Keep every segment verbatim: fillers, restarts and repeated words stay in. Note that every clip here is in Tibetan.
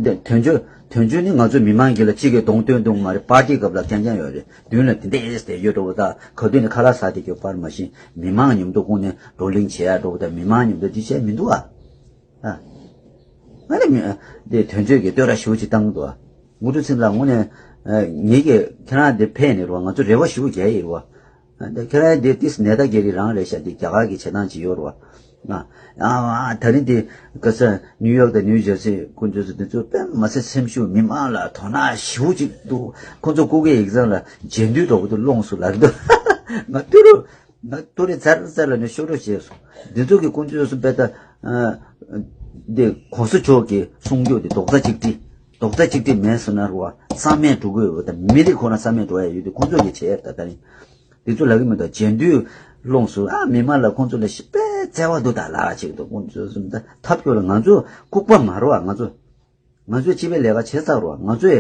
དོན་གཅོད་དོན་གཅོད་ནི་ང་ཚོ་མི་མང་གི་ལ་གཅིག་གིས་གདོང་སྟོན་གདོང་མ་རེད། པར་ཊི་སྐབས་ལ་རྐྱང་རྐྱང་ཡོད་རེད། མདུན་ལ་དེ་འདྲས་བསྡད་ཡོད་འགྲོ་བ་དང་ག་དུས་ནས་ཁ་ལག་ཟ་བསྡད་རྒྱུ་པར་མ་ཤེས། མི་མང་མཉམ་དུ་ཁོང་ནས་བགྲོ་གླེང་བྱེད་ཡ་འགྲོ་བ་དང་མི་མང་མཉམ་དུ་འདི་བྱས་མི་འདུག་ཨ། ཨ། ང་ནི་མི་འདི་དོན་གཅོད་ཀྱི་བསྟོད་ར་ཞུ་ཅིག་བཏང་འདུག་ཨ། ངུ་ཀྲུའུ་ཚེ་རིང་ལགས་དངོས་གནས་ངེད་ཀྱི་ཁྱེད་རང་འདི་ཕེབས་ནས་རོ་ང་ཚོ་རེ་བ་ཞུ་རྒྱ་ཡིན་རོ། ཁྱེད་རང་འདི་ཏིས་ནད་ད་རྒྱ་རི་རང་རེད་ཤག་འདི་རྒྱ་གར་གྱི་བྱེད་སྟངས་ཅིག་ཡོད་རོ། ཨ་ཨ་ད་རིང་འདི་ག་ས་ནིའུ་ཡོག་དང་ནིའུ་ཇར་སི་ཀུན་སྤྱོད་ཚོ་འདི་ཚོ་དཔེ་མ་ཚད་སེམས་ཤུགས་མི་མང་ལ་དོ་སྣང་ཞེ་པོ་ཅིག་འདུག་ཁོ་ཚོ་སྐུ་སྒེར་ཡིག་ཚང་ལ་རྗེས་མཐུད་འགྲོ་གི་འདུག་སློང་སུ་ལབ་འདུག་ང་ཏུ་རུ། ང་ཏུ་རེ་ཚར་ཚར་ལ་ནི་ཤོག་སྒྲོ་བྱས་སོང་། འདི་ཚོ་གི་ཀུན་སྤྱོད་སུ་བེ་ད། འདི་གོང་ས་མཆོག་གི་གསུང་རྒྱུ་འདི་རྡོག་རྩ་གཅིག་སྒྲིལ། རྡོག་རྩ་གཅིག་སྒྲིལ་མེད་སོང་ན་རུ་བ་རྩ་མེད་འགྲོ་གི་ཡོད་པ་དང་མི་རིགས་ཁོ་རང་རྩ་མེད་འགྲོ་ཡ་ཡོད་དུས་ཁོང་ཚོ་གི་བྱས་ད་ད་རིང་། འདི་ཚོ་ལ་གི་མི་འདུག་རྗེས་མཐུད་སློང་སུ་ཨ་མི་མང་ལ་ཁོང་ཚོ་ལ་ཞིབ་པའི་བརྩེ་བ་འདུག་ད་ལ་ཅིག་འདུག་ཁོང་ཚོ་སུ་ད་ཐབས་སྐྱོ་ལ་ང་ཚོ་ལྐུགས་པ་མ་རུ་བ་ང་ཚོ། ང་ཚོས་སྤྱི་པའི་ལས་ཀ་བྱེད་ཚར་རོ། ང་ཚོས་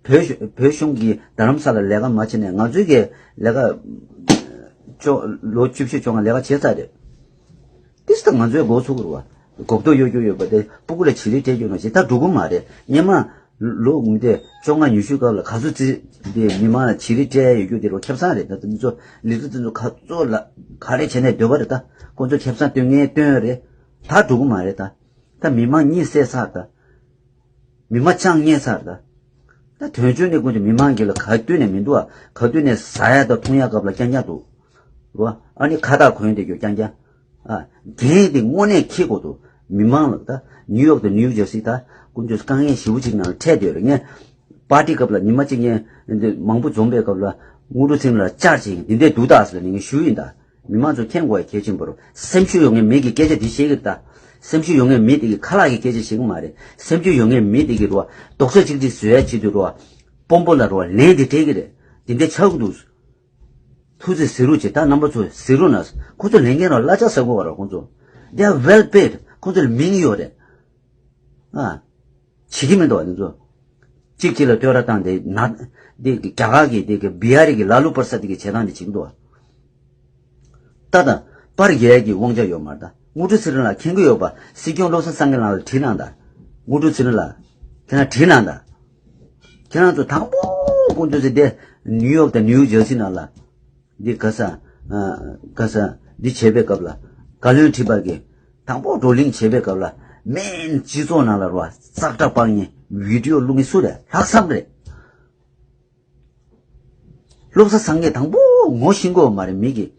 བོད་གཞུང་བོད་གཞུང་གི་རྡ་རམ་ས་ལ་ལས་ཀ་མ་བྱེད་ནས་ང་ཚོའི་གི་ལས་ཀ་ཅོ་ལོ་བཅུ་བཞི་བཅོ་ལྔ་ལས་ཀ་བྱེད་ཚར་རེད། ཏིས་ད་ང་ཚོའི་འགོ་ཚུགས་རོ། གོག་ཏོ་གཡོ་རྒྱུ་ཡོད་པ་དེ་སྤུ་གུ་ལ་བྱི་རིལ་སྤྲད་རྒྱུ་ནང་བཞིན་ད་འགྲོ་གི་མ་རེད། སྔོན་མ་ལོ་ངུ་དེ་བཅོ་ལྔ་ཉི་ཤུ་སྐབས་ལ་ག་ཚོད་ཙི་དེ་མི་མང་ལ་བྱི་རིལ་སྤྲད་ཡོད་རྒྱུ་དེ་རོ་ཁེ་བཟང་རེད། ད་ང་ཚོ་ལི་ཚོ་ཙི་ཚོ་ག་ཚོད་ལ་ག་རེ་བྱས་ནས་སྡོད་པ་རེད། ད་ཁོ་ཚོ་ཁེ་བཟང་སྟོན་ངེས་སྟོན་རེད། ད་འགྲོ་གི་མ་རེད་ད། ད་མི་མང་གཉིད་སད་ཚར་ད། མི་མ་ཅང་ཉན་ཚར་ད། ད་དོན་ཆུང་ནས་ཀུན་གྱི་མི་མང་གི་ལ་ག་དུས་ནས་མི་འདུག་ཨ། ག་དུས་ནས་ཟ་ཡ་དང་འཐུང་ཡ་སྐབས་ལ་རྐྱང་རྐྱང་འདུག་རོ། ཨ་ནི་ཁ་བཏགས་གོན་བསྡད་རྒྱུ་རྐྱང་རྐྱང་། ཨ། འགན་དེ་དངོས་གནས་འཁྱེར་དགོས་འདུག་མི་མང་ལ་ད་ནིའུ་ཡོག་དང་ནིའུ་ཇར་སི་ད་ཀུན་གྱི་དཀའ་ངལ་ཞེ་པོ་ཅིག་ནང་ལ་འཕྲད་བསྡད་རེད། ངས་པར་ཊི་སྐབས་ལ་ཉི་མ་གཅིག་ངས་འདི་མང་པོ་འཛོམས་པའི་སྐབས་ལ་དངོས་གྲུབ་ཚེ་རིང་ལ་བཅར་ཅིག་འདི་འདྲས་འདུག་ད་ཟེར་ནས་ངས་ཞུས་ཡིན་ད། མི་མང་ཚོ་མཁྱེན་དགོས་ཡ་གལ་ཆེན་པོ་རེད། སེམས་ཤུགས་ཡོད་མཁན་མི་གི་སྐད་ཆ་འདི་བཤད་ཀྱི་རེད་ད། སེམས་ཤུགས་ཡོད་མཁན་མི་དེ་གི་ཁ་ལག་གི་སྐད་ཆ་བཤད་ཀྱི་མ་རེད། སེམས་ཤུགས་ཡོད་མཁན་མི་དེ་གི་རོ། རྡོག་རྩ་གཅིག་སྒྲིལ་བཟོ་ཡ་ཆེད་དུ་རོ། དཔོན་པོ་ལ་རོ་ལན་དེ་སྤྲད་ཀྱི་རེད། དེ་འདྲ་ཆགས་ཀྱི་འདུག་ཐུགས་རྗེ་གཟིགས་རོགས་བྱེད་ད་རྣམ་པ་ཚོ་གཟིགས་རོགས་གནང་། ཁོ་ཚོ་ལས་འགན་རོ་གླ་ཆ་ཟ་དགོས་པ་རོ་ཁོ་ཚོ། They are well paid. ཁོ་ཚོ་ལ་མིང་ཡོད་རེད། ཨ། བྱེད་ཀྱི་མི་འདུག་བ་དེ་ཚོ། གཅིག་གཅིག་ལ་བསྟོད་ར་བཏང་སྟེ་ན། འདི་རྒྱ་གར་གྱི་འདི་གི་བི་ཧ་རི་གི་ལ་ལུ་པར་ས་དེ་གི་བྱེད་སྟངས་དེ་བྱེད་ཀྱི་འདུག་བ། ད་ད། པར་རྒྱག་གི་དབང་ཆ་ཡོད་མ་རེད་ད། དངོས་གྲུབ་ཚེ་རིང་ལགས་མཁྱེན་གྱི་ཡོད་པ་སྲིད་སྐྱོང་བློ་བཟང་སངས་རྒྱས་ལགས་ལ་དྲིས་གནང་ད། དངོས་གྲུབ་ཚེ་རིང་ལགས། ཁྱེད་རང་དྲིས་གནང་ད། ཁྱེད་རང་ཚོ་དང་པོ་ཀུན་ཏུ་ཚེ་དེ་ནིའུ་ཡོག་དང་ནིའུ་ཇར་སི་ནང་ལ། འདི་ག་ས། ཨ། ག་ས། འདི་བྱེད་པའི་སྐབས་ལ། བཀའ་བློན་ཁྲི་པ་གིས། དང་པོ་བགྲོ་གླེང་བྱེད་པའི་སྐབས་ལ། མིན་སྤྱི་ཚོགས་ནང་ལ་རོ། ཙག་སྒྲ་སྤང་ཉེན། བི་ཌི་ཡོ་བླུག་ཉེན་སུ་རེད། ལྷག་བསམ་རེད། བློ་བཟང་སངས་རྒྱས་དང་པོ་ངོ་ཤེས་ཀྱི་ཡོད་མ་རེད། མི་གིས་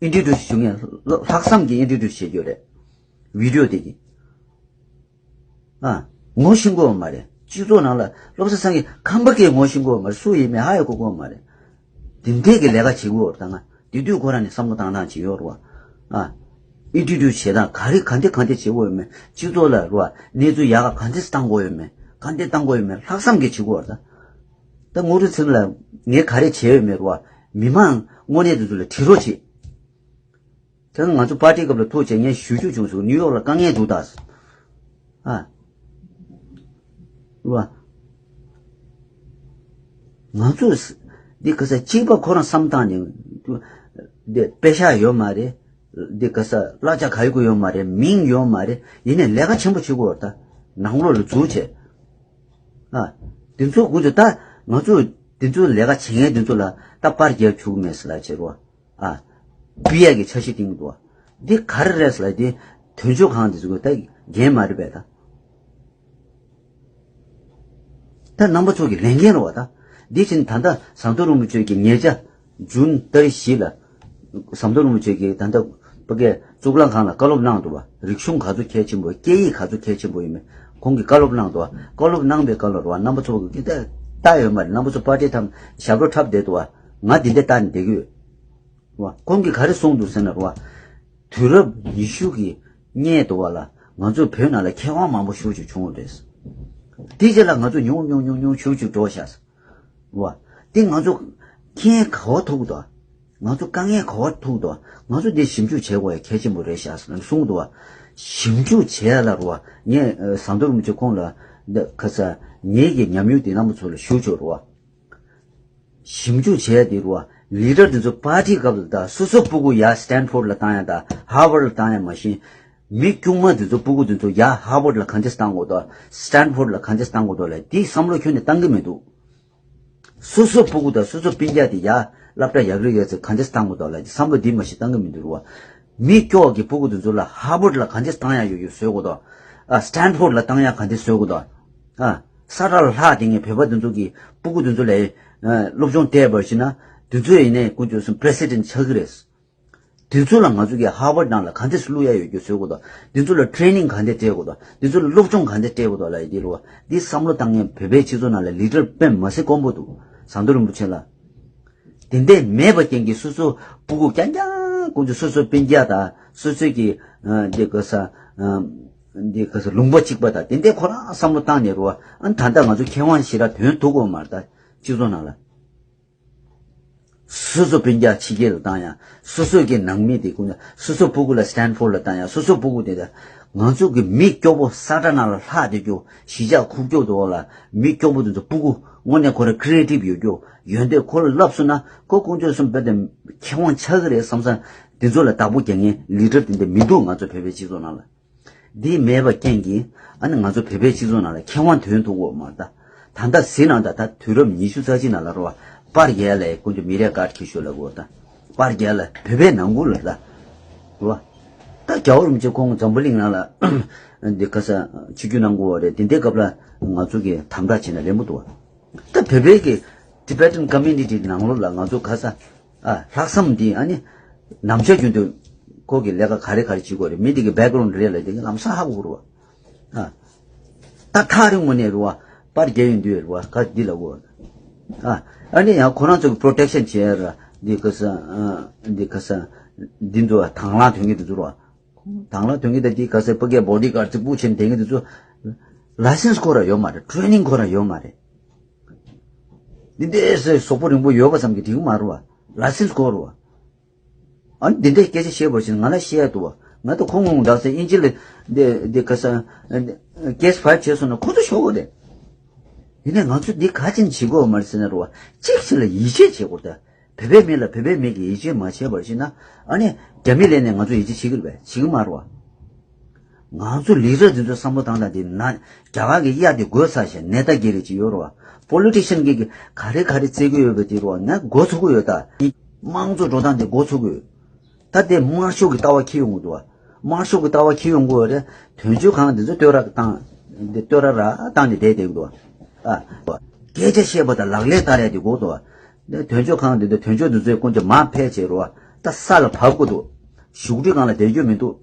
ཨིན་ཊྲོ་ཌིའུ་སི་ཞུ་མཁན་ལྷག་བསམ་གྱིས་ཨིན་ཊྲོ་ཌིའུ་སི་བྱེད་རྒྱུ་རེད། བི་ཌི་ཡོ་དེ་གིས། ཨ། ངོ་ཤེས་ཀྱི་ཡོད་མ་རེད། སྤྱི་ཚོགས་ནང་ལ་བློ་བཟང་སངས་རྒྱས་ཁམས་པ་སྐད་ངོ་ཤེས་ཀྱི་ཡོད་མ་རེད། སུ་ཡིན་མིན་ཧ་ཡང་གོ་གི་ཡོད་མ་རེད། དེ་འདྲས་ཀྱི་ལས་ཀ་བྱེད་ཀྱི་ཡོད་རེད་ད། ང་དེ་དུས་ཁོ་རང་ནས་བསམ་བློ་བཏང་སྟངས་ཅིག་ཡོད་རེད་བ། ཨ། ཨིན་ཊྲོ་ཌིའུ་སི་བྱེད་སྟངས་ག་རེ་ག་འདྲས་ག་འདྲས་བྱེད་དགོས་ཡོད་མེད། སྤྱི་ཚོགས་ལ་རེད་བ། གནས་ཚུལ་ཡག་ག་ག་འདྲས་བཏང་དགོས་ཡོད་མེད། ག་འདྲས་བཏང་དགོས་ཡོད་མེད། ལྷག་བསམ་གྱིས་བྱེད་ཀྱི་ཡོད་རེད་ད། ད་དངོས་གྲུབ་ཚེ་རིང་ལགས་ངས་ག་རེ་བྱས་ཡོད་མེད་རེད་བ། མི་མང་དངོས་གནས་དེ་ཚོ་ལ་དྲི་རོགས་བྱེད། དེ་ང་ཚོ་པར་ཊི་སྐབས་ལ་ཐུག་བྱས་ངས་ཞུ་རྒྱུ་བྱུང་སོང་། ནིའུ་ཡོག་ལ་དཀའ་ངལ་འདུག་ད། ཨ། རེད་བ། ང་ཚོས་འདི་ག་ས་གཅིག་པ་ཁོ་རང་བསམ་བཏང་ནས་འདི་པེ་ཤག་ཡོད་མ་རེད། འདི་ག་ས་གླ་ཆ་ག་ཡོད་གི་ཡོད་མ་རེད། མིང་ཡོད་མ་རེད། ཡིན་ནའི་ལས་ཀ་ཆེན་པོ་བྱེད་དགོས་རེད་ད། ནང་ལོགས་ལ་འཛུལ་བྱས། ཨ། འདི་ཚོ་ཀུན་ཚོ་ད་ང་ཚོ་འདི་ཚོ་ལས་ཀ་བྱེད་མཁན་འདི་ཚོ་ལ་ད་པར་རྒྱབ་བཅུག་མེད་ཟེར་ལ་བྱེད་རོགས། ཨ། ཕུད་ཡག་གི་འཆར་གཞི་བཏིང་གི་འདུག་བ། འདི་ག་རེ་རེད་ཟེར་ལ་དེ་དོན་གཅོད་ཁང་འདི་ཚོ་ད་འགན་མ་རེད་པས་ད། ད་རྣམ་པ་ཚོ་གི་ལས་འགན་རེད་བ་ད། འདི་ཕྱིན་ད་ལྟ་ཟམ་གདོང་རིན་པོ་ཆེ་གི་ཉེ་ཆར་ཇུན་ཏ་རིག་བཞི་ལ། ཟམ་གདོང་རིན་པོ་ཆེ་གི་ད་ལྟ་ཕ་གིའི་གཙུག་ལག་ཁང་ལ་བཀའ་སློབ་གནང་འདུག་བ། རིག་གཞུང་ག་ཚོད་གལ་ཆེན་པོ་སྐད་ཡིག་ག་ཚོད་གལ་ཆེན་པོ་ཡིན་མིན་ཁོང་གིས་བཀའ་སློབ་གནང་འདུག་བ། བཀའ་སློབ་གནང་པའི་སྐབས་ལ་རེད་བ་རྣམ་པ་ཚོ་གི་ད་ལྟ་ཡོད་མ་རེད། རྣམ་པ་ཚོ་པར་ཊི་ཐམ་ཞབས་བྲོ་འཁྲབ་བསྡད་འདུག་བ། ང་འདི་འདྲ་ལྟ་ནས་བསྡད་ཀྱི་ཡོད། རེད་བ། ཁོང་གིས་ག་རེ་གསུངས་འདུག་ཟེར་ན་རེད་བ། དུས་རབས་ཉི་ཤུ་གི་སྔོན་དུ་བ་ལ་ང་ཚོ་བོད་ནང་ལ་མཁས་དབང་མང་པོ་ཞེ་པོ་ཅིག་བྱུང་བ་རེད། དེ་རྗེས་ལ་ང་ཚོ་ཉུང་ཉུང་ཉུང་ཉུང་ཞེ་པོ་ཅིག་འགྲོ་ཤག་བ། དེ་ང་ཚོ་རྐྱེན་ག་བ་ཐུག་འདུག་ང་ཚོ་དཀའ་ངལ་ག་བ་ཐུག་འདུག་ང་ཚོ་འདི་ཞིབ་འཇུག་བྱེད་དགོས་ཡ་གལ་ཆེན་པོ་རེད་ཤག་གསུངས་འདུག་བ། ཞིབ་འཇུག་བྱེད་ཡ་ལ་རེད་བ། ངས་ཟམ་གདོང་རིན་པོ་ཆེ་ཁོང་ལ་འདི་ག་ས་ངེད་ཀྱི་ཉམས་མྱོང་དེ་རྣམ་པ་ཚོ་ལ་ཞུ་ཆོག་རེད་བ། ཞིབ་འཇུག་བྱས་ཏེ་རུ་བ་ལི་ཌར་དེ་ཚོ་པར་ཊི་སྐབས་ལ་དང་སོ་སོ་སྤུ་གུ་ཡ་སི་ཊན་ཕོར་ལ་བཏང་ཡ་དང་ཧར་ཝར་ལ་བཏང་ཡ་མ་གཞི་ མི་དཀྱུས་མ་དེ་ཚོ་སྤུ་གུ་དེ་ཚོ་ཡ་ཧར་ཝརཌ་ལ་གང་ཅི་བཏང་དགོས་དང་སི་ཊན་ཕོརཌ་ལ་གང་ཅི་བཏང་དགོས་དང་ལ་དེའི་བསམ་བློ་ཁྱོན་ནས་བཏང་གི་མི་འདུག་སོ་སོ་སྤུ་གུ་དང་སོ་སོ་སྤུན་ཀྱག་དེ་ཡ་སློབ་གྲྭ་ཡག་རུ་ཡོད་ཚེ་གང་ཅི་བཏང་དགོས་དང་ལ་བསམ་བློ་འདི་མ་ཞིག་བཏང་གི་མི་འདུག་རུ་བ། མི་སྐྱོ་བ་གི་སྤུ་གུ་དེ་ཚོ་ལ་ཧར་ཝརཌ་ལ་གང་ཅི་བཏང་ཡ་ཡོད་ཡོད་བཟོས་དགོས་དང་། ཨ་སི་ཊན་ཕོརཌ་ལ་བཏང་ཡ་གང་ཅི་བཟོས་དགོས་དང་། ཨ་ས་ཁྲ་ལ་ལྷག་དེ་ངས་བོད་པ་དེ་ཚོ་གི་སྤུ་གུ་དེ་ཚོ་ལ་ཨ་སློབ་སྦྱོང་སྤྲད་པར་བྱས་ན་དེ་ཚོ་ཡིན་ནའི་ཀུན་སྤྱོད་སུ་པི་རེ་སི་ཌེན་ཊི་ཆགས་ཀྱི་རེད། དེ་ཚོ་ལ་ང་ཚོ་གི་ཧར་ཝརཌ་ནང་ལ་གང་འདྲས་སུ་བླུག་ཡ་ཡོད་རྒྱུ་བཟོ་དགོས་དང་། དེ་ཚོ་ལ་ཊི་རེ་ནིང་གང་འདྲས་སྤྲད་དགོས་དང་། དེ་ཚོ་ལ་སློབ་སྦྱོང་གང་འདྲས་སྤྲད་དགོས་དང་ལབ་ཡ་དེ་རེད་བ། འདི་བསམ་བློ་བཏང་མཁན་བོད་པའི་སྤྱི་ཚོགས་ནང་ལ་ལི་ཌར་དཔེ་མི་སྲིད་དཀོན་པོ་འདུག་ཟམ་གདོང་རིན་པོ་ཆེ་ལ། དེ་འདྲས་མེད་པ་རྐྱེན་གྱིས་སོ་སོ་སྤུ་གུ་རྐྱང་རྐྱང་ཀུན་སྤྱོད་སོ་སོ་སྤུན་ཀྱག་དང་སོ་སོའི་གི་འདི་ག་ས་འདི་ག་ས་ལུང་པ་གཅིག་པ་དང་དེ་འདྲས་ཁོ་རང་བསམ་བློ་བཏང་ནས་རེད་བ། ཨ་ད་ལྟ་ང་ཚོ་མཁས་དབང་ཞེ་དྲག་ཐོན་ཐུབ་ཀྱི་ཡོད་མ་རེད་ད་སྤྱི་ཚོགས་ནང་ལ། སོ་སོ་སྤུན་ཀྱག་ཕྱི་རྒྱལ་ལ་བཏང་ཡ། སོ་སོ་གི་ནང་མི་དེ་ཀུན་སོ་སོ་སྤུ་གུ་ལ་སི་ཊན་ཕོརཌ་ལ་བཏང་ཡ། སོ་སོ་སྤུ་གུ་དེ་ད་ང་ཚོ་གི་མི་སྐྱོ་པོ་ས་ཁྲ་ནང་ལ་ལྷག་བསྡད་རྒྱུ་གཞིས་ཆགས་ཁུག་ཀྱོག་དུ་འོག་ལ་མི་སྐྱོ་པོ་དེ་ཚོ་སྤུ་གུ་དངོས་གནས་ཁོ་རང་ཀི་རི་ཨེ་ཊིབ་ཡོད་རྒྱུ་ཡོན་ཏན་ཁོ་ལ་བསླབས་སོང་ན་ཁོ་ཀུན་སྤྱོད་གསུམ་དཔེ་དེ་མཁས་དབང་ཆགས་ཀྱི་རེད་བསམ་ས་དེ་ཚོ་ལ་བདག་པོ་རྒྱག་མཁན་ལི་ཌར་དེ་འདྲ་མི་འདུག་ང་ཚོ་བོད་པའི་སྤྱི་ཚོགས་ནང་ལ། འདི་མེད་པ་རྐྱེན་གྱིས་ཨ་ནི་ང་ཚོ་བོད་པའི་སྤྱི་ཚོགས་ནང་ལ་མཁས་དབང་ཐོན་ཐུབ་ཀྱི་ཡོད་མ་རེད་ད། ད་ལྟ་ཟིན་ན་ད་ད་དུས་རབས་ཉི་ཤུ་རྩ་གཅིག་ནང་ལ་རེད་བ། པར་རྒྱག་ལ་ཀུན་སྤྱོད་མི་རེ་ཀར་ཁྱེར་ཤོག་ལབ་དགོས་ད། པར་རྒྱག་ལ་བོད་པའི་ནང་ཁུལ་ལ་ད། རེད་བ། ད་རྒྱལ་བ་རིན་པོ་ཆེ་ཁོང་འཛམ་བུ་གླིང་ནང་ལ་འདི་ག་ས་ཆིབས་བསྒྱུར་གནང་དགོས་བ་རེད། དེ་འདྲའི་སྐབས་ལ་ང་ཚོ་གི་དམ་དྲག་བྱས་ན་རན་པོ་འདུག་བ། ད་བོད་པའི་གི་Tibetan community་ནང་ལོགས་ལ་ང་ཚོ་ག་ས་ཨ་ལྷག་བསམ་འདི་ཨ་ནི་ནམ་ཞག་རྒྱུན་དུ་ཁོ་གི་ལས་ཀ་ག་རེ་ག་རེ་བྱེད་དགོས་རེད། མི་འདི་གི་བེག་གྷ་རའུན་ཌི་རེད་ལ་འདི་གི་ལམ་སང་ཧ་གོ་རུ་བ། ཨ་ད་ཐག་རིང་མོ་ནས་རུ་བ་པར་རྒྱག་ཡོང་དུས་རུ་བ་ག་འདི་ལ་གོ། ཨ་ཨ་ནི་ཡང་ཁོ་རང་ཚོ་གི་པྲོ་ཊེག་ཤན་བྱེད་ཡ་ར་འདི་ག་ས་ཨ་འདི་ག་ས་འདི་ཚོ་དང་བླངས་དོན་གྱི་འདི་ཚོ་རུ་བ། དང་བླངས་དོན་གྱི་ད་འདི་ག་ས་ཕ་གིའི་བོ་ཌི་གྷར་ཌི་རྫིག་པོ་བྱེད་དེ་གི་འདི་ཚོ་ལའི་སེན་སི་ཁོ་ར་ཡོད་མ་རེད། ཊི་རེ་ནིང་ཁོ་ར་ཡོད་མ་རེད། འདི་འདྲའི་སེ་གཟུགས་པོ་རིང་པོ་ཡོད་པ་ཙམ་གྱིས་འགྲིག་གི་མ་རེད་བ། ལའི་སེན་སི་དགོས་རེད་བ། ཨ་ནི་འདི་འདྲའི་སྐད་ཆ་བཤད་པར་བྱས་ང་ལ་བཤད་ཡ་འདུག་བ། ང་ད་ཁོང་ངོ་འདག་སེ་དབྱིན་ཇི་ལ་འདི་འདི་ག་ས་ཀེ་སི་ཕའིལ་བྱས་སོང་ན་ཁོ་ཚོ་ཤོར་གི་རེད། ཡིན་ནའི་ང་ཚོ་འདི་ག་ཅིན་བྱེད་དགོས་མ་རེད་ཟེར་ན་རེད་བ། གཅིག་ཅིག་ལ་ཡིད་ཆེས་བྱེད་དགོས་ད། བོད་པའི་མི་ལ་བོད་པའི་མི་གིས་ཡིད་ཆེས་མ་བྱས་པར་བྱས་ན་ཨ་ནི་རྒྱ་མི་ལས་ནས་ང་ཚོ་ཡིད་ཆེས་བྱེད་ཀྱི་རེད་པས། བྱེད་ཀྱི་མ་རེད་བ། ང་ཚོ་ལི་ཌར་འདི་ཚོ་བསམ་བློ་བཏང་ན་དེ་ན་རྒྱ་གར་གྱི་གཡའ་དེ་བགོས་ཚར་ཞེས་ནེ་ཏཱ་གི་རི་ཅིག་ཡོད་རེད་བ། པོ་ལི་ཊི་ཤན་གྱི་ག་རེ་ག་རེ་བརྩི་གི་ཡོད་པ་དེ་རེད་བ། ང་མགོ་ཚོས་ཀྱི་ཡོད་ད། དམངས་གཙོ་འགྲོ་སྟངས་དེ་མགོ་ཚོས་ཀྱི་ཡོད། ད་དེ་དམར་ཤོག་གི་ལྟ་བ་འཁྱེར་ཡོང་གི་འདུག་བ། དམར་ཤོག་གི་ལྟ་བ་འཁྱེར་ཡོང་གི་ཡོད་རེད། དོན་གཅོད་ཁང་འདི་ཚོ་བསྟོད་ར་བཏང་འདི་བསྟོད་ར་ར་བཏང་ནས་བསྡད་བསྡད་ཀྱི་འདུག་བ། ཨ། སྐད་ཆ་བཤད་པ་དང་ལག་ལེན་བསྟར་ཡ་དེ་དགོས་འདུག་བ། དོན་གཅོད་ཁང་འདི་ཚོ་དོན་གཅོད་འདི་ཚོའི་ཀུན་གྱིས་མར་ཕེབས་བྱས་རེད་བ། ད་ས་ལ་བབས་དགོས་འདུག་བཞུགས་ཁྲི་སྒང་ལ་བསྡད་རྒྱུ་མི་འདུག་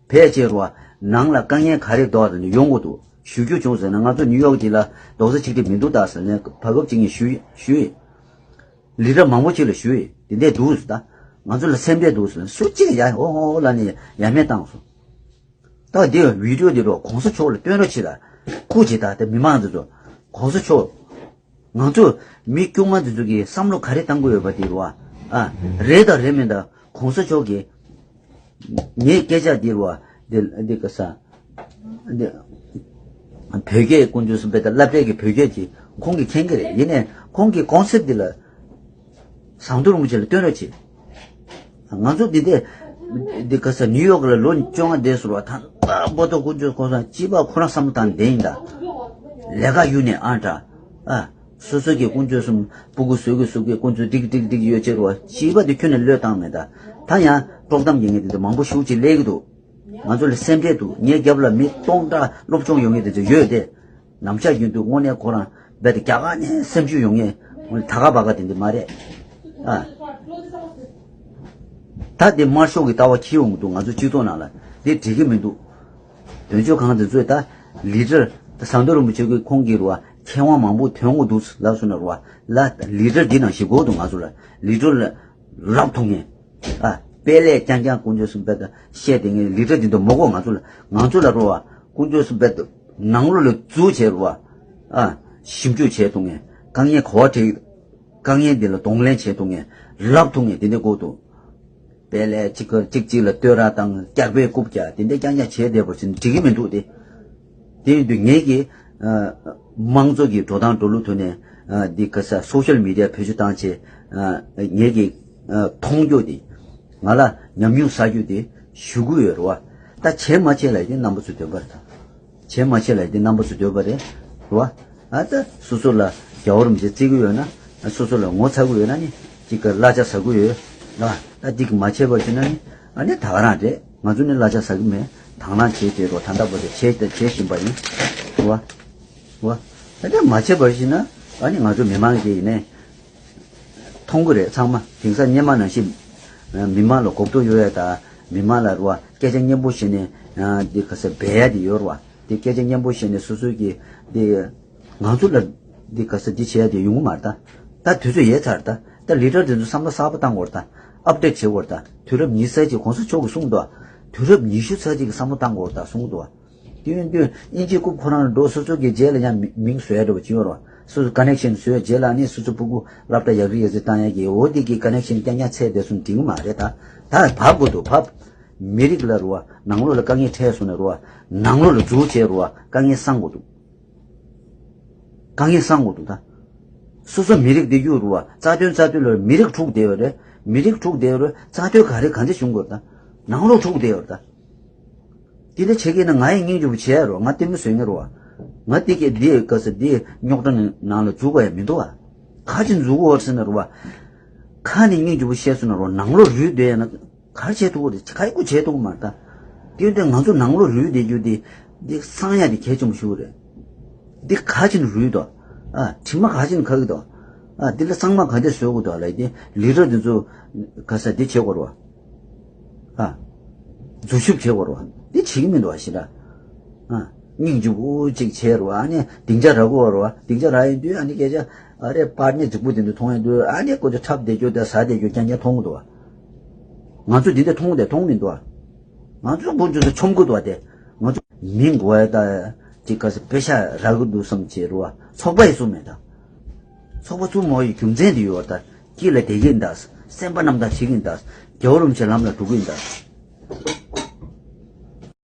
ཕལ་ཆེར་བ་ནང་ལ་དཀའ་ངལ་ག་རེ་འདུག་ཟེར་ནས་ཡོང་དགོས་འདུག་ཞུ་རྒྱུ་བྱུང་ཟེར་ན་ང་ཚོ་ནིའུ་ཡོག་འདི་ལ་རྡོག་རྩ་གཅིག་སྒྲིལ་མི་འདུག་ད་ཟེར་ནས་བར་སྐབས་གཅིག་ངས་ཞུས་ཞུས་ཡིན། ལི་ཌར་མང་པོ་ཅིག་ལ་ཞུས་ཡིན། དེ་འདྲས་འདུག་ཟེར། ད་ང་ཚོ་ལ་སེམས་ཁྲལ་འདུག་ཟེར་ན་སུ་གཅིག་ཡ་ཨོ་ཨོ་ལབ་ནས་ཡ་མེད་བཏང་སོང་། ད་འདི་བི་ཌི་ཡོ་འདི་རོ་གོང་ས་མཆོག་ལ་སྟོན་རོགས་བྱེད་ད། སྐུ་མཁྱེན་ད་དེ་མི་མང་འདི་ཚོ་གོང་ས་མཆོག་ང་ཚོ་མི་དཀྱུས་མ་འདི་ཚོ་གིས་བསམ་བློ་ག་རེ་བཏང་གི་ཡོད་པ་དེ་རེད་བ། ཨ། རེད་དང་རེད་མིན་དང་གོང་ས་མཆོག་གིས་ངའི་སྐད་ཆ་འདི་རེད་བ། འདི་འདི་ག་ས་འདི་བོད་སྐད་ཀུན་སྤྱོད་གསུམ་པའི་དང་བསླབ་གྲྭའི་གི་བོད་སྐད་ཀྱི་ཁོང་གིས་མཁྱེན་གི་རེད། ཡིན་ནའི་ཁོང་གིས་ཀོན་སེབ་འདི་ལ་ཟམ་གདོང་རིན་པོ་ཆེ་ལ་སྟོན་རོགས་བྱེད། ང་ཚོ་འདི་འདྲས་འདི་ག་ས་ནིའུ་ཡོག་ལ་ལོ་བཅོ་ལྔ་བསྡད་སོང་བ། ད་ལྟ་བོ་ཏོ་ཀུན་སྤྱོད་ཁོ་ཚང་སྐྱིད་པ་ཁོ་རང་བསམ་བློ་བཏང་བསྡད་ཡིན་ད། ལས་ཀ་གཡུག་ནས་ཨ་འདྲ། ཨ། སོ་སོ་གི་ཀུན་སྤྱོད་གསུམ་སྤུ་གུ་བཟོ་གི་བཟོ་གི་ཀུན་སྤྱོད་འགྲིག་འགྲིག་འགྲིག་ཡོད་ཅེས་རོ་སྐྱིད་པ་དེ་ཁྱོན་ནས་བློས་བཏང་མེད་ད། ད་ཡང་དཀྲོག་གཏམ་ཡིན་ངེས་དེ་འདྲ་མང་པོ་ཞུགས་ཅིག་སླེབས་ཀྱི་འདུག་ང་ཚོ་ལ་སེམས་ཁྲལ་འདུག་ངའི་རྒྱབ་ལ་མི་སྟོང་ཕྲག་སློབ་སྦྱོང་ཡོད་ངེས་དེ་ཚོ་ཡོད་དེ། ནམ་ཞག་རྒྱུན་དུ་དངོས་གནས་ཁོ་རང་རྦད་དེ་རྒྱ་གར་ནས་སེམས་ཤུགས་ཡོང་ངེས་ད་ག་བ་ག་དེ་འདི་མ་རེད། ཨ། ད་དེ་དམར་ཤོག་གི་ལྟ་བ་འཁྱེར་ཡོང་གི་འདུག་ང་ཚོ་སྤྱི་ཚོགས་ནང་ལ་དེ་འགྲིག་གི་མི་འདུག་དོན་གཅོད་ཁང་དེ་ཚོས་ད་ལི་ཌར་ད་ཟམ་གདོང་རིན་པོ་ཆེ་གིས་ཁོང་གི་རུ་བ་མཁས་དབང་མང་པོ་ཐོན་གི་འདུག་ལབ་སོང་ན་རུ་བ་ལ་ལི་ཌར་འདི་ནང་ཞིག་དགོས་འདུག་ང་ཚོ་ལ་ལི་ཌར་ལ་རབ་མཐོང་ངེས། ཨ། དཔེ་ལས་རྐྱང་རྐྱང་ཀུན་སྤྱོད་གསུམ་པའི་ད་བཤད་དེ་ངས་ལི་ཌར་འདི་འདྲ་མ་དགོས་ང་ཚོ་ལ། ང་ཚོ་ལ་རོ་བ་ཀུན་སྤྱོད་གསུམ་པའི་ནང་ལོགས་ལ་འཛུལ་བྱས་རོ་བ། ཨ། ཞིབ་འཇུག་བྱས་ཐུབ་ངེས། དཀའ་ངལ་ག་བ་འཕྲད་དཀའ་ངལ་འདི་ལ་གདོང་ལེན་བྱས་ཐུབ་ངེས། ལབ་ཐུབ་ངེས་དེ་འདྲ་དགོས་འདུག་དཔེ་ལས་གཅིག་གར་གཅིག་གཅིག་ལ་བསྟོད་ར་དང་སྐྱག་པའི་རྐུབ་རྒྱག་དེ་འདྲ་རྐྱང་རྐྱང་བྱས་བསྡད་པ་ཞིག་འགྲིག་གི་མི་འདུག་སྟེ། དེ་ཡིན་དུས་ངེད་ཀྱིས་ཨ། དམངས་གཙོ་གི་འགྲོ་སྟངས་འགྲོ་ལུགས་ཐོག་ནས་ཨ། འདི་ག་ས་སོ་ཤལ་མི་ཌི་ཡ་བེད་སྤྱོད་བཏང་བྱས་ཨ། ངེད་ཀྱིས་ཨ། མཐོང་རྒྱུ་དེ་ང་ལ་ཉམས་མྱོང་བསགས་རྒྱུ་དེ་ཞུ་གི་ཡོད་རེད་བ། ད་བྱེད་མ་བྱེད་ལ་ཡི་དེ་རྣམ་པ་ཚོ་འདོད་པ་རེད་ད། བྱེད་མ་བྱེད་ལ་ཡི་དེ་རྣམ་པ་ཚོ་འདོད་པ་རེད། རེད་བ། ཨ་ད་སོ་སོ་ལ་རྒྱལ་བ་རིན་པོ་ཆེ་བརྩི་གི་ཡོད་ན། སོ་སོ་ལ་ངོ་ཚ་གི་ཡོད་ན་ནི། གཅིག་ག་གླ་ཆ་ཟ་གི་ཡོད་ལ། ད་འདི་གི་མ་བྱེད་པ་བྱེད་ན་ནི། ཨ་ནི་ད་ག་རང་རེད། ང་ཚོ་ནི་གླ་ཆ་ཟ་གི་མེད། དང་བླངས་བྱེད་བྱེད་རོགས། ད་ལྟ་བར་དུ་བྱེད་བྱེད་བཞིན་པ་ཡིན། རེད་བ། རེད་བ། ད་ལྟ་མ་བྱེད་པ་བྱེད་ན། ཨ་ནི་ང་ཚོ་མི་མང་གི་ཡིན་ནའི། མཐོང་གི་རེད་ཚང་མ། དེང་སང་སྔོན་མ་ནང་བཞིན། མི་མང་ལ་གོ་རྟོགས་ཡོད་ཡ་ད། མི་མང་ལ་རེད་བ། སྐད་ཆ་སྙན་པོ་བཤད་ནས། འདི་ག་ས་འབད་ཡ་དེ་ཡོད་རེད་བ། དེ་སྐད་ཆ་སྙན་པོ་བཤད་ནས་སོ་སོའི་གི། འདི། ང་ཚོ་ལ། འདི་ག་ས་འདི་བྱེད་ཡ་དེ་ཡོང་གི་མ་རེད་ད། ད་དུས་ཚོད་ཡལ་ཚར་ད། ད་ལི་ཌར་དེ་ཚོ་བསམ་བློ་གསར་པ་བཏང་དགོས་རེད་ད། ཨབ་ཌེཊ་བྱེད་དགོས་རེད་ད། དུས་རབས་ཉི་ཤུ་རྩ་གཅིག་གོང་ས་མཆོག་གིས་གསུངས་འདུག་དུས་རབས་ཉི་ཤུ་རྩ་གཅིག་གི་བསམ་བློ་བཏང་དགོས་རེད་ད་གསུངས་འདུག་དེ་ཡིན་དུས་དབྱིན་ཇིའི་རྐུབ་ཁོ་རང་ལ་འགྲོ། སོ་སོ་གི་རྗེས་ལ་ཡང་མི་མིང་བཟོ་ཡ་འདྲ་བོ་ཅིག་ཡོད་རེད་བ། སོ་སོ་ཀ་ནེག་ཤན་བཟོས་རྗེས་ལ་ནི་སོ་སོ་སྤུ་གུ་སློབ་གྲྭ་ཡག་རིགས་ཡག་རྩིས་བཏང་ཡ་གི་འོ་དེ་གི་ཀ་ནེག་ཤན་རྐྱང་རྐྱང་ཚད་དེ་སོང་འགྲིག་གི་མ་རེད་ད། ད་བབ་དགོས་འདུག་བབ། མི་རིགས་ལ་རེད་བ། ནང་ལོགས་ལ་དཀའ་ངལ་འཕྲད་སོང་ན་རེད་བ། ནང་ལོགས་ལ་འཛུལ་བྱས་རེད་བ། དཀའ་ངལ་སང་དགོས་འདུག་དཀའ་ངལ་སང་དགོས་འདུག་ད། སོ་སོ་མི་རིགས་དེ་གཡུག་རེད་བ། རྩ་དོན་རྩ་དོན་ལ་མི་རིགས་འཁྲུག་བསྡད་ཡོད་རེད། མི་རིགས་འཁྲུག་བསྡད་ཡོད་རེད། རྩ་དོན་ག་རེ་གང་འདྲ་བྱུང་དགོས་རེད་ད། ནང་ལོགས་འཁྲུག་བསྡད་ཡོད་རེད་ད། དེ་འདྲ་བྱེད་ཀྱི་ན་ང་ཡི་སྙིང་རྗེ་པོ་བྱས་རོགས། ང་ལྟད་མོ་བཟོས་ངེས་རོགས། ང་དེ་གས་འདི་ག་ས་འདི་རྙོག་དྲ་ནང་ལ་འཛུལ་དགོས་ཡ་མི་འདུག་བ། ཁ་ཅིག་འཛུལ་དགོས་ཟེར་ན་རོགས། ཁ་ནས་སྙིང་རྗེ་པོ་བཤད་སོང་ན་རོགས། ནང་ལོགས་རུལ་བསྡད་ཡ་ན་ག་རེ་བྱེད་ཐུབ་ཀྱི་རེད། ག་རེ་ཀུ་བྱེད་ཐུབ་ཀྱི་མ་རེད་ད། དེ་འདྲ་ང་ཚོ་ནང་ལོགས་རུལ་བསྡད་རྒྱུ་དེ་འདི་སང་ཡ་དེ་གལ་ཆེན་པོ་ཞིག་རེད། འདི་ག་ཅིག་རུལ་དོ། ཨ་དྲི་མ་ག་ཅིག་ཁ་གི་དོ། ཨ་འདི་ལ་གཙང་མ་ག་འདྲ་བཟོ་དགོས་དོ་ལ་དེ་ལི་ཌར་འདི་ཚོ་ག་ས་འདི་བྱེད་དགོས་རོགས། ཨ། འཛུལ་ཞུགས་བྱེད་དགོས་རེད་བ། འདི་བྱེད་ཀྱི་མི་འདུག་བ་ཞེ་དྲག་ཨ། སྙིང་རྗེ་པོ་ཅིག་བྱས་རེད་བ། ཨ་ནི་སྡིངས་ཆ་རག་གི་ཡོད་རེད་བ། སྡིངས་ཆ་རག་ཡིན་དུས་ཨ་ནི་སྐད་ཆ་ཨ་རེ་པར་ནི་རྫིག་པོ་དེ་འདྲ་མཐོང་ཡོང་དུས་ཨ་ནི་ཀོ་ཅོ་འཁྲབ་བསྡད་རྒྱུ་དང་ཟ་བསྡད་རྒྱུ་རྐྱང་རྐྱང་མཐོང་གི་འདུག་བ། ང་ཚོ་འདི་འདྲ་མཐོང་བསྡད་མཐོང་མི་འདུག་བ། ང་ཚོ་དཀོན་མཆོག་ཚོ་མཆོམས་ཀྱི་འདུག་བ་དེ། ང་ཚོ་མི་མགོ་ཡ་ད་ཅིག་ག་ས་པེ་ཤ་རག་གི་འདུག་བསམ་བྱས་རེད་བ། ཚོགས་པ་ཡི་སུ་མེད་ད། ཚོགས་པ་བཙུགས་མ་ཡི་རྒྱུ་མཚན་དེ་ཡོད་ད། དཀྱིལ་ལ་བསྡད་ཀྱིན་ད། སེམས་པ་རྣམ་དག་བྱེད་ཀྱིན་ད། རྒྱལ་བ་རིན་པོ་ཆེ་ལམ་ལ་འགྲོ་གིན་ད།